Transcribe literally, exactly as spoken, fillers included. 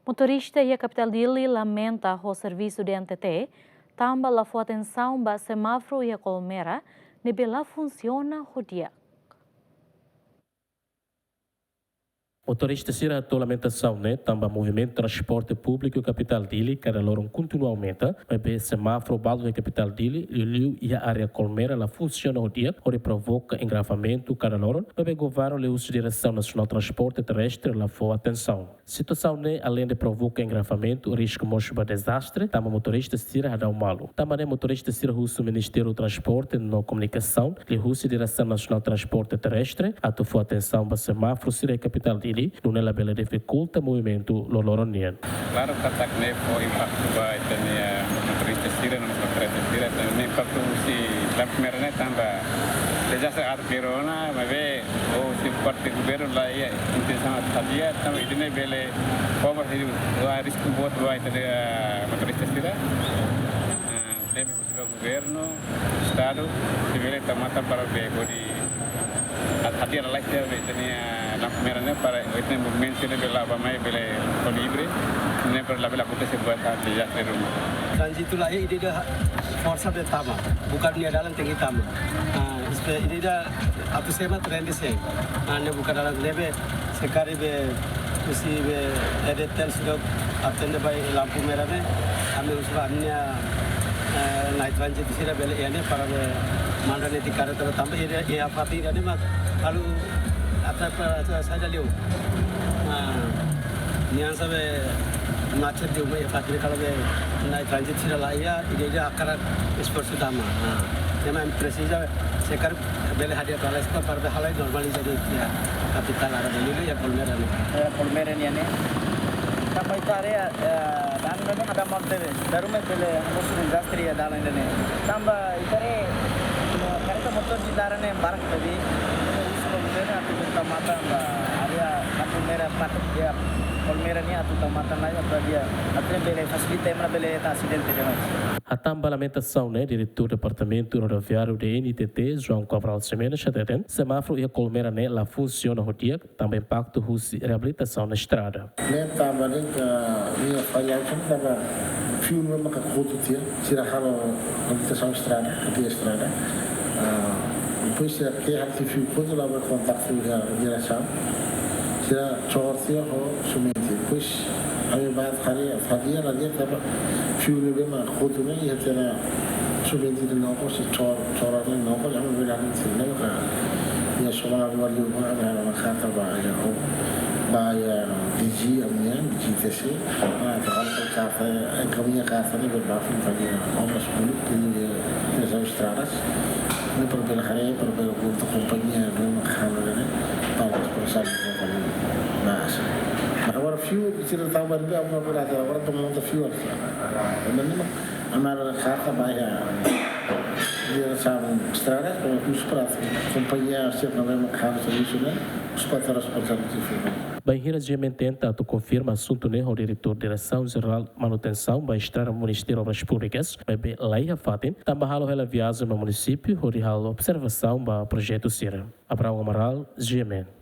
Motorista iha kapitál Dili lamenta ho servisu D N T T, tanba la fó atensaun ba semáforu iha Colmera, ne'ebé la funsiona ho di'ak. Motorista sira hato'o lamentasaun ne'e, tanba movimentu transporte públiku iha kapitál Dili kada loron kontinua aumenta, maibé semáforu balu iha kapitál Dili, liuliu iha área Colmera la funsiona ho di'ak, hodi provoka engarrafamentu kada loron, maibé governu liuhusi Diresaun Nasionál Transporte Terrestre la fó atensaun. Situasaun ne'e aleinde provoka engarrafamentu, risku mós ba dezastre, tanba motorista sira hadau malu. Tanba ne'e motorista sira husu Ministériu Transporte no Komunikasaun, liuhusi Diresaun Nasionál Transporte Terrestre, atu fó atensaun ba semáforu sira iha kapitál Dili, nune'e labele difikulta movimentu loroloron nian. Klaru katak ne'e fó impaktu ba ita-nia motorista sira no motorista sira, ne'e impaktu husi lampu merah ne'e tanba dezastre aat kero ona, maibé husi parte governu la iha intensaun atu hadi'a, tanba ida-ne'e bele fó mós risku boot ba ita-nia motorista sira. Ah, ne'ebé husu ba governu, estadu, se bele tau matan para bele hodi hadi'a lalais tiha ba ita-nia lampu merah ne'e para ita-nia movimentu sira bele la'o bá-mai bele ho livre, ne'e para labele akontese buat dezastre ruma. Tránzitu laiha, ida-idak forsa be tama, buka nia dalan tenke tama. Ah, ispe ida-idak atu sema trende sei. Ah, ne'e buka dalan ne'ebé se karik be husi be EDTL sudah atende ba lampu merah ne'e, ami husu ba ami-nia, eh, na'i tránzitu sira bele iha ne'e para be manda netik kareta tanba iha, iha fatin ida-ne'e mak halo atra para sa-, saida liu. Ah, nian sabe macet liu mai fatin kalau be na'i tránzitu sira la iha, ida-idak hakarak esforsu tama. Ah, memang presiza se karik bele hadi'a lalais para be halai normaliza iha kapitál área Dili iha Colmera ne'e. Iha Colmera nian ne'e. Tanba ita haree, eh, dalan ne'e hadau malu tebes. Dala ruma bele hamosu dezastre iha dalan ne'e. Tanba ita haree, no, kareta motór nia dalan ne'e barak tebes. Husu ba governu atu tau matan ba área lampu merah patut iha Colmera ne'e atu tau matan lai atu hadi'a. Atu bele fasilita ema bele hetan asidente demais. Hatán ba lamentasaun ne'e, Diretór Departamentu Rodoviáriu DNTT, João Cabral Ximenes, hateten, semáforu iha Colmera ne'e la funsiona ho di'ak, tanba impaktu husi reabilitasaun estrada. Ne'e tanba ne'e ka, ne'e falla, tanba fiu ne'e maka kotu tiha, sira halo reabilitasaun estrada, tiha estrada. Ah, depois sira ke hati fiu kotu la ba kontaktu iha diresaun. Sira cor tiha ho simentu. Depois ami ba haree, hadi'a la di'ak tanba fiu ne'ebé mak kotu ne'e iha tiha ona simentu ne'e nakos, cor, cor ne'e nakos, ami bele hadi'a tiha ona ka. Iha semana rua liubá, ami halo ona karta ba iha, ba iha DG, ami-nian, DGTC. Ah, atu halo karta, enkaminha karta ne'e ba fali ba iha Obras Públikas, iha, iha Estradas. Ne'e para bele haree, para bele konta kompañia ne'ebé mak halo ne'e, para responsavel kompañia. Mas, agora fiu, sira tau ba ne'ebé, agora, agora tau monta fiu, agora. Ami halo karta ba iha Diresaun Estradas, para husu para kompañia sira ne'ebé mak halo servisu ne'e, husu para responsavel. Bainhira GMN tenta atu konfirma asuntu ne'e ho Diretór Diresaun Jerál Manutensaun ba Estrada Ministériu Obras Públikas, maibé laiha fatin, tanba halo hela viajen ba munisípiu hodi halo observasaun ba projetu sira. Abraão Amaral, GMN.